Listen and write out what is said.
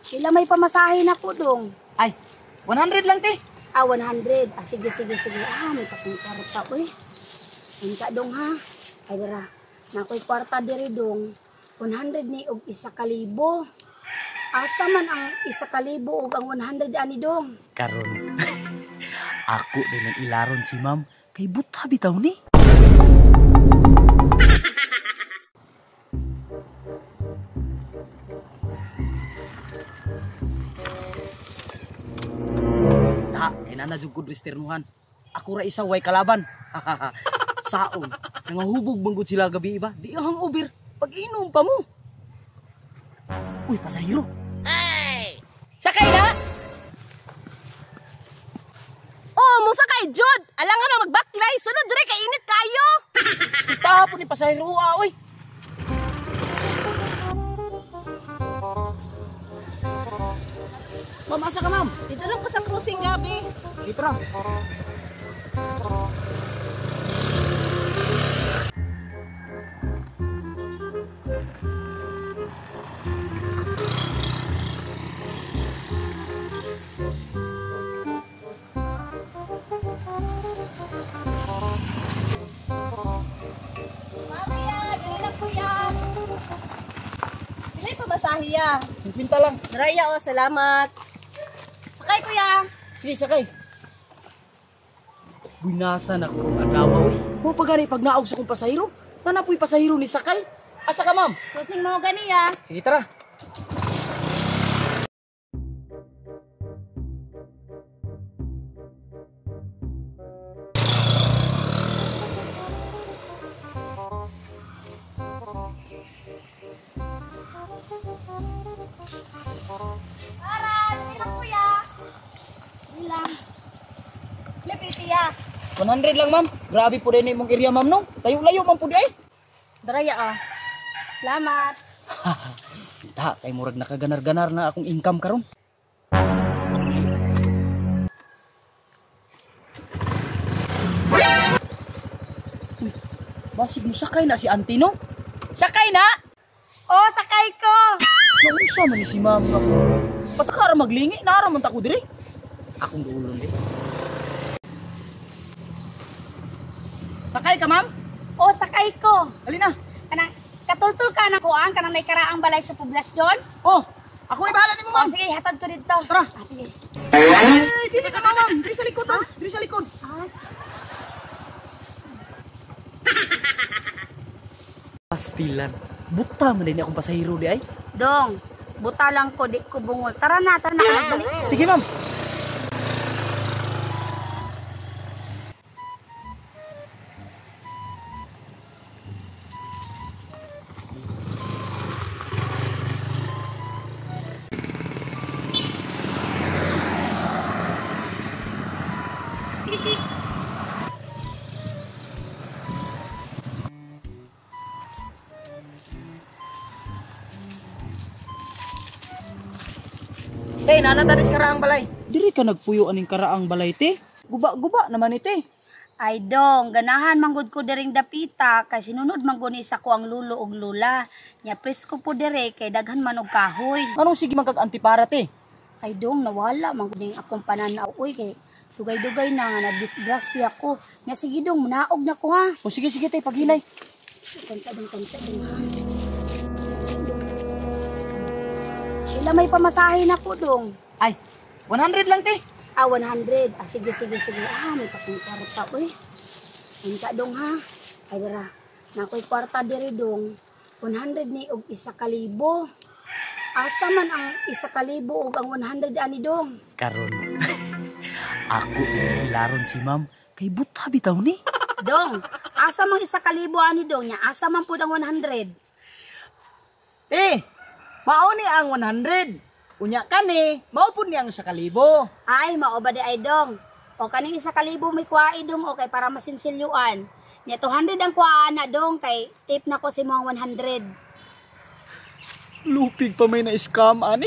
Pila may pamasahe na ko dong? Ay, 100 lang te. Ah, 100. Ah, sige, sige, sige. Ah, may pakong kwarta, uy. Unsa dong ha? Ay, dara. Nakoy kwarta diri dong. 100 ni og 1,000. Asa man ang 1,000 og ang 100 ani dong? Karon. Ako din ang ilaron si ma'am. Kay buta bitaw ni. Ta, kay nana jud ko dristernuhan. Ako ra isa way kalaban. Saon, nangahubog man gud sila gabi iba. Di hang ubir. Pag-inom pa mo. Uy, pasahero. Ay! Sakay na! Oh, musa kay Jod. Alangan na magbaklay. Sunod dire kay init kayo. Kita po ni pasahero ah, oy. Ma'am, asa ka ma'am? Dito lang ko sa crossing gabi. Dito ra. Maria, dili lang kuya. Dili pa masahe ya. 50 lang. Raya oh, salamat. Sakay kuya. Sige, sakay. Bunasa na ko rong adlaw oy. Mo pa gani pag naog sa kong pasahero. Nanapoy pasahero ni sakay. Asa ka ma'am? Crossing mo ganiya. Sige tara. Ara, dili lang kuya. Dili lang. Lipiti ya. 100 lang ma'am. Grabe po din imong area ma'am no. Layo-layo man pud ay. Daraya oh. Salamat. Ta, kay murag nakaganar-ganar na akong income karon. Uy, basig mo sakay na si auntie no? Sakay na! Oh, sakay ko. Nausa man ni si ma'am nga po. Patakara maglingi, naara man ta ko diri. Akong duulon di. Sakay ka ma'am? Oh, sakay ko. Alina. Kanang katultul ka na kuan kanang may karaang balay sa poblasyon. Oh, ako ni bahala nimo Oh, ma'am. sige, hatad ko dito. Tara. Ah, sige. Ay, dili ka ma'am. Diri sa likod ma'am. Diri sa likod. Ah. Pastilan. Buta man din akong pasahero di ay. Dong, buta lang ko, di ko bungol. Tara na, balik. Sige ma'am. Hey, nana tanis karaang balay. Diri ka nagpuyo aning karaang balay te. Guba-guba naman ite. Ay dong, ganahan manggod ko diring dapita kay sinunod manggod ni sa ko ang lulo og lula. Nya presko po dire kay daghan man og kahoy. Anong sige man kag antipara te? Ay dong, nawala manggod ning akong pananaw oy kay dugay-dugay na nga nadisgrasya ko. Nya sige dong, munaog na ko ha. O sige sige te, paghinay. Kanta dong, kanta dong ha. Pila may pamasahe na ko dong? Ay, 100 lang te. Ah, 100. Ah, sige, sige, sige. Ah, may pakong kwarta, uy. Unsa dong ha? Ay, dara. Nakoy kwarta diri dong. 100 ni og 1,000. Asa man ang 1,000 og ang 100 ani dong? Karon. Ako ilaron si ma'am kay buta bitaw ni. Dong, asa man 1,000 ani dong nya? Asa man pud ang 100? Eh, mao ni ang 100. Unya kani, mao pud ni ang 1,000. Ay, mao ba di ay dong? O kaning 1,000 may kuwae dong, okay para masinsilyuan. Nya 200 ang kuwaan na dong kay tip na ko si mo ang 100. Lupig pa may na scam ani.